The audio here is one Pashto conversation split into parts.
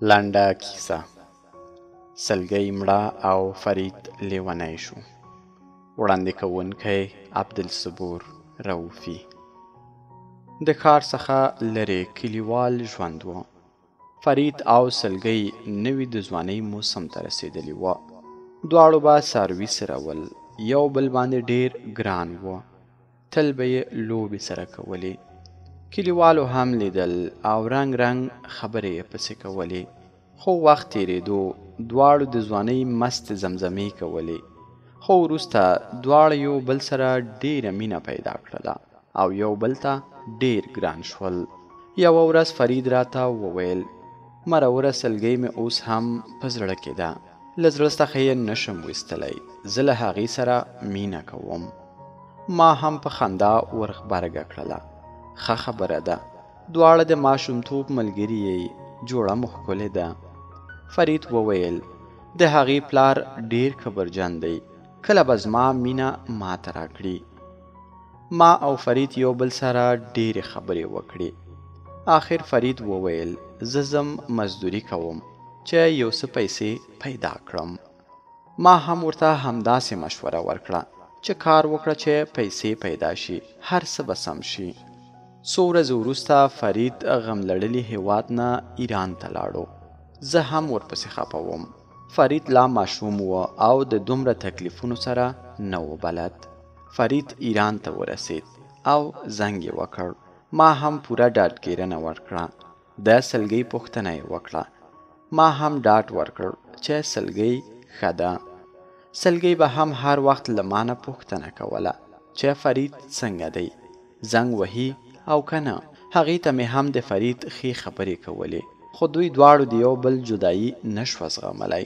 لنډه کیسه: سلګۍ مړه او فرید لیونی شو. وړاندې کوونکی عبدالصبور رؤفي. د ښار څخه لرې کلیوال ژوند و. فرید او سلګۍ نوي د ځوانۍ موسم ته رسېدلي وه. دواړو به څاروي څرول، یو بل باندې ډېر ګران و. تل به یې لوبې سره کولې. کلیوالو هم لیدل او رنګ رنګ خبرې یې پسې کولې. خو وخت تېرېدو، دواړو د ځوانۍ مستې زمزمې کولې. خو وروسته دواړه یو بل سره ډېره مینه پیدا کړله او یو بل ته ډېر ګران شول. یوه ورځ فرید راته وویل: مروره سلګۍ مې اوس هم په زړه کې ده، له زړه څخه یې نشم ویستلی، زه له هغې سره مینه کوم. ما هم په خندا ورغبرګه کړله: ښه خبره ده، دواړه د ماشومتوب ملګري یئ، جوړه مو ښکلې ده. فرید وویل: د هغې پلار ډېر کبرجن دی، کله به زما مینه ماته راکړي. ما او فرید یو بل سره ډېرې خبرې وکړې. آخر فرید وویل: زه ځم مزدوري کوم چې یو څه پیسې پیدا کړم. ما هم ورته همداسې مشوره ورکړه چې کار وکړه چې پیسې پیدا شي، هر څه به سم شي. څو ورځې وروسته فرید غملړلي هیواد نه ایران ته لاړو. زه هم ورپسې خپه وم. فرید لا ماشوم و او د دومره تکلیفونو سره نه و بلد. فرید ایران ته ورسید او زنګ یې وکړ. ما هم پوره ډاډګیرنه ورکړه. د سلګۍ پوښتنه یې وکړه. ما هم ډاډ ورکړ چې سلګۍ ښه ده. سلګۍ به هم هر وخت له مانه پوښتنه کوله چې فرید څنګه دی، زنګ وهي او که نه. هغې ته مې هم د فرید ښې خبرې کولې، خو دوی دواړو د یو بل جدایي نشوه زغملی.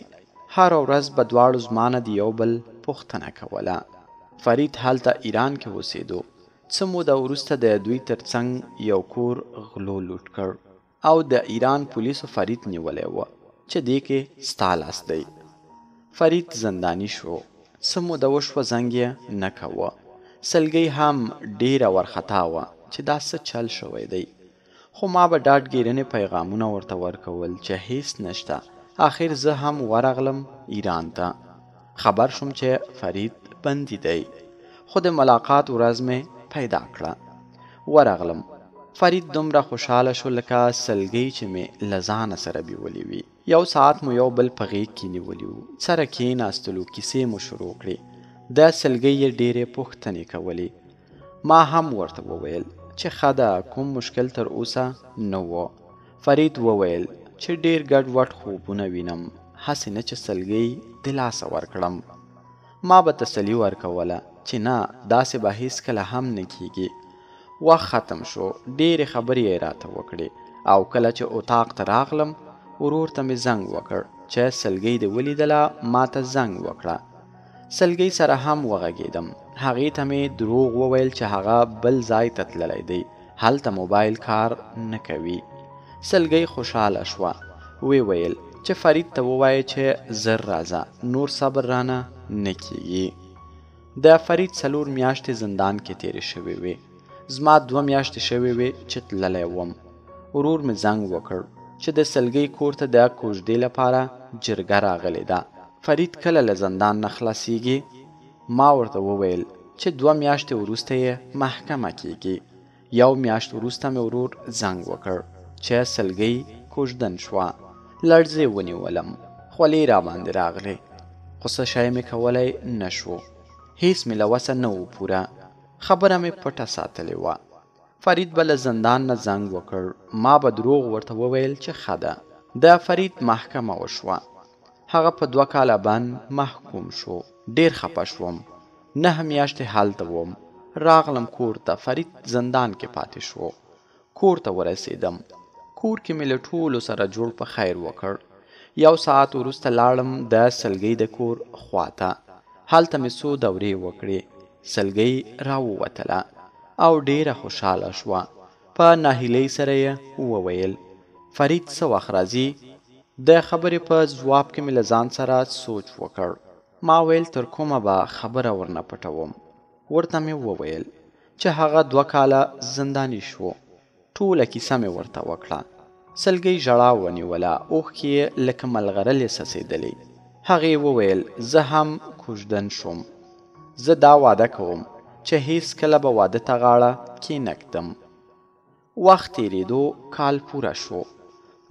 هره ورځ به دواړو زما نه د یو بل پوښتنه کوله. فرید هلته ایران کې اوسېدو. څه موده وروسته د دوی تر څنګ یو کور غلو لوټ کړ او د ایران پولیسو فرید نیولی و چې دې کې ستا لاس دی. فرید زنداني شو. څه موده وشوه زنګ یې نه کوه. سلګۍ هم ډېره ورخطا وه چې دا څه چل شوی دی. خو ما به ډاډګیرنې پیغامونه ورته ورکول چې هیڅ نشته. آخر زه هم ورغلم ایران ته. خبر شوم چې فرید بندي دی، خو د ملاقات ورځ مې پیدا کړه. ورغلم. فرید دومره خوشحاله شو لکه سلګۍ چې مې له ځانه سره بیولې وي. یو ساعت مو یو بل په غېږ کې نیولي وو، سره کېناستلو، کیسې مو شروع کړې. د سلګۍ یې ډېرې پوښتنې کولې. ما هم ورته وویل چې ښه ده، کوم مشکل تر اوسه نه و. فرید وویل چې ډېر ګډوډ خوبونه وینم، هسې نه چې سلګۍ دلاسه ورکړم. ما به تسلي ورکوله چې نه، داسې به هیڅکله هم نه کیږي. وخت ختم شو، ډېرې خبرې یې راته وکړې او کله چې اتاق ته راغلم، ورور ته مې زنګ وکړ چې سلګۍ دې ولیدله، ما ته زنګ وکړه. سلګۍ سره هم وغږېدم. هغې ته مې دروغ وویل چې هغه بل ځای ته تللی دی، هلته موبایل کار نه کوي. سلګۍ خوشحاله شوه، وی ویل چې فرید ته ووایه چې زر راځه، نور صبر رانه نه کیږي. د فرید 4 میاشتې زندان کې تېرې شوې وې. زما 2 میاشتې شوې وې چې تللی وم. ورور مې زنګ وکړ چې د سلګۍ کور ته د کوژدې لپاره جرګه راغلې ده، فرید کله له زندان نه خلاصیږي؟ ما ورته وویل چې 2 میاشتې وروسته یې محکمه کیږي. 1 میاشت وروسته مې ورور زنګ وکړ چې سلګۍ کوژدن شوه. لړزې ونیولم، خولې راباندې راغلې، خو څه شی مې کولی نه شو. هیڅ مې له وسه نه و پوره. خبره مې پټه ساتلې وه. فرید به له زندان نه زنګ وکړ، ما به دروغ ورته وویل چې ښه ده. د فرید محکمه وشوه. هغه په 2 کاله بند محکوم شو. ډېر خپه شوم. 9 میاشتې هلته وم. راغلم کور ته، فرید زندان کې پاتې شو. کور ته ورسېدم. کور کې مې له ټولو سره جوړ په خیر وکړ. 1 ساعت وروسته لاړم د سلګۍ د کور خواته. هلته مې څو دورې وکړې. سلګۍ راووتله او ډېره خوشحاله شوه. په ناهیلۍ سره یې وویل: فرید څه وخت راځي؟ د خبرې په ځواب کې مې له ځان سره سوچ وکړ. ما ویل تر کومه به خبره ورنه پټوم. ورته مې وویل چې هغه 2 کاله زنداني شو. ټوله کیسه مې ورته وکړه. سلګۍ ژړا ونیوله، اوښکې یې لکه ملغرلې څڅېدلې. هغې وویل زه هم کوژدن شوم. زه دا وعده کوم چې هیڅکله به واده ته غاړه کېنږدم. وخت تېرېدو، کال پوره شو.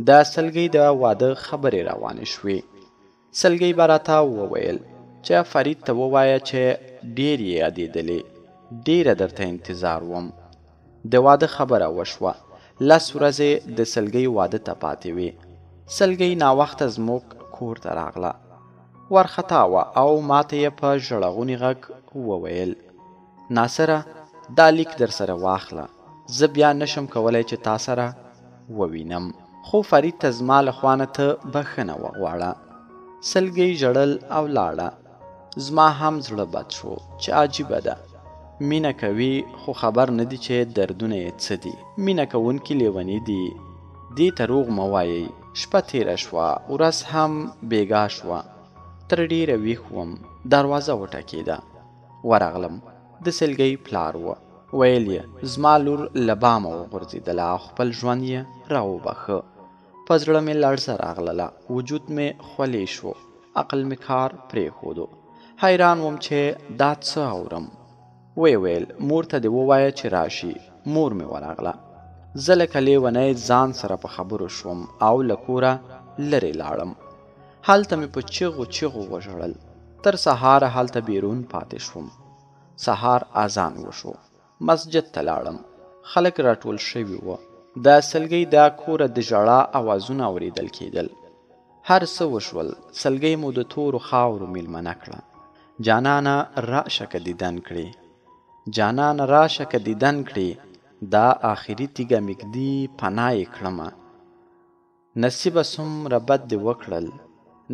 د سلګۍ د واده خبرې روانې شوې. سلګۍ به راته وویل چې فرید ته ووایه چې ډېر یې یادېدلې، ډېره درته انتظار وم. د واده خبره وشوه. 10 ورځې د سلګۍ واده ته پاتې وې. سلګۍ ناوخته زموږ کور ته راغله. وارخطا وه او ماته یې په ژړغوني غږ وویل ناصره دا لیک در سره واخله، زه بیا نشم کولی چې تا سره ووینم، خو فرید ته زما له خوا نه ته بښنه وغواړه. سلګۍ ژړل او لاړه. زما هم زړه بد شو چې عجیبه ده، مینه کوي خو خبر نه دي چې دردونه یې څه دي. مینه کوونکي لیوني دي، دې ته روغ مه وایئ. شپه تېره شوه، ورځ هم بېګا شوه. تر ډېره ویښ وم. دروازه وټکېده. ورغلم. د سلګۍ پلار و. ویل یې زما لور له بامه وغورځېدله او خپل ژوند یې راوبښه. په زړه مې لړزه راغلله، وجود مې خولې شو، عقل مې کار پرېښودو. حیران وم چې دا څه اورم. ویې ویل مور ته دې ووایه چې راشي. مور مې ورغله. زه لکه لیونی ځان سره په خبرو شوم او له کوره لرې لاړم. هلته مې په چیغو چیغو وژړل. تر سهاره هلته بیرون پاتې شوم. سهار اذان وشو. مسجد ته لاړم. خلک راټول شوي وو. د سلګۍ د کوره د ژړا اوازونه اورېدل کېدل. هر څه وشول. سلګۍ مو د تورو خاورو میلمنه کړه. جانانه راشه که دیدن کړې، جانانه راشه که دیدن کړې، دا آخري تیږه مې ږدي پناه یې کړمه. نصیبه څومره بد دې وکړل،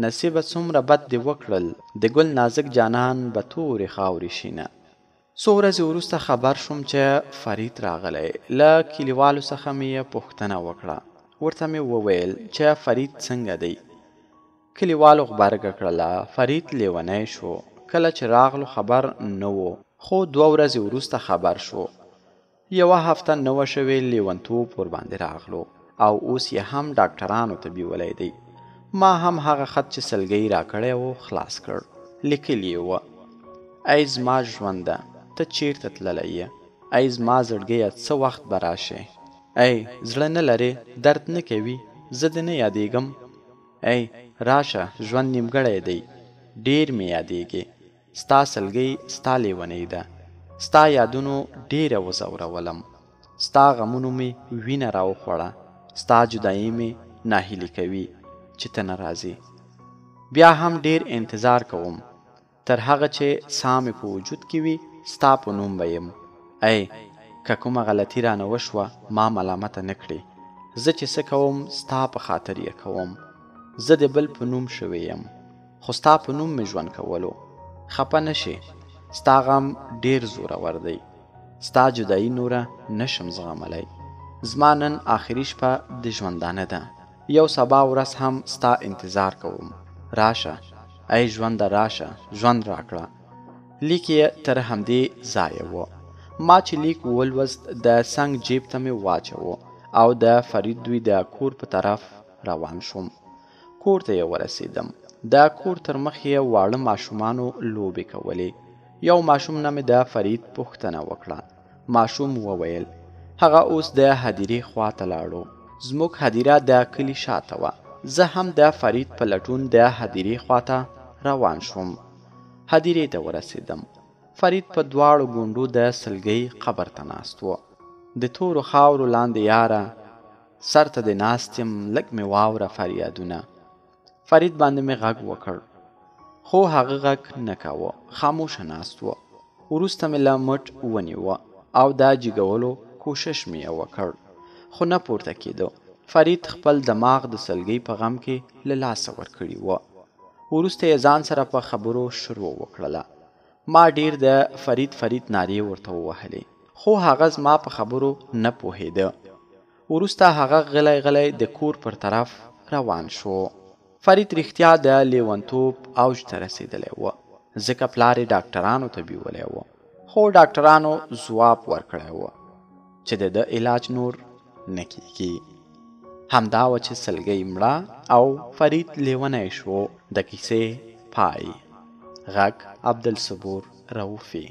نصیبه څومره بد دې وکړل، د ګل نازک جانان به تورې خاورې شینه. څو ورځې وروسته خبر شوم چې فرید راغلی. له کلیوالو څخه مې یې پوښتنه وکړه. ورته مې وویل چې فرید څنګه دی؟ کلیوالو غبرګه کړله فرید لیونی شو. کله چې راغلو خبر نه و، خو 2 ورځې وروسته خبر شو. یوه هفته نه وه شوې لیونتوب ورباندې راغلو او اوس یې هم ډاکټرانو ته بیولی دی. ما هم هغه خط چې سلګۍ راکړی و خلاص کړ. لیکلي یې وه ای زما ژونده ته چیرته تللی یې؟ ای زما زړګیه څه وخت به راشې؟ ای زړه نه لرې، درد نه کوي، زه دې نه یادېږم. ای راشه ژوند نیمګړی دی، ډېر مې یادېږې. ستا سلګۍ ستا لیونۍ ده، ستا یادونو ډېره وځورولم، ستا غمونو مې وینه راوخوړه، ستا جدایي مې ناهیلي کوي چې ته نه راځې. بیا هم ډېر انتظار کوم، تر هغه چې سا مې په وجود کې وي ستا په نوم به یم. ای که کومه غلطي رانه وشوه ما ملامته نه کړې. زه چې څه کوم ستا په خاطر یې کوم. زه د بل په نوم شوی یم، خو ستا په نوم مې ژوند کولو. خپه نه شې، ستا غم ډېر زورور دی، ستا جدایي نوره نشم زغملی. زما نن آخري شپه د ژوندانه ده، یو سبا ورځ هم ستا انتظار کوم. راشه ای ژونده راشه، ژوند راکړه. لیک یې تر همدې ځایه و. ما چې لیک ولوست د څنګ جیب ته مې واچوه او د فرید دوی د کور په طرف روان شوم. کور ته یې ورسېدم. د کور تر مخ یې واړه ماشومانو لوبې کولې. یو ماشوم نه مې د فرید پوښتنه وکړه. ماشوم وویل هغه اوس د هدیرې خواته لاړو. زموږ هدیره د کلي شاته وه. زه هم د فرید په لټون د هدیرې خواته روان شوم. هدیرې ته ورسېدم. فرید په دواړو ګونډو د سلګۍ قبر ته ناست و. د تورو خاورو لاندې یاره سر ته دې ناست یم، لږ مې واوره فریادونه. فرید باندې مې غږ وکړ، خو هغه غږ نه کاوه، خاموشه ناست و. وروسته مې له مټ ونیوه او د جګولو کوشش مې یې وکړ، خو نه پورته کېده. فرید خپل دماغ د سلګۍ په غم کې له لاسه ورکړي و. وروسته یې ځان سره په خبرو شروع وکړله. ما ډېر د فرید فرید نارې ورته ووهلې، خو هغه زما په خبرو نه پوهېده. وروسته هغه غلی غلی د کور پر طرف روان شو. فرید رښتیا د لیونتوب اوج ته رسېدلی و، ځکه پلار یې ډاکټرانو ته بیولی و، خو ډاکټرانو ځواب ورکړی و چې د ده علاج نور نه کیږي. همدا وه چې سلګۍ مړه او فرید لیونی شو. د کیسې پای. غږ عبدالصبور رؤفي.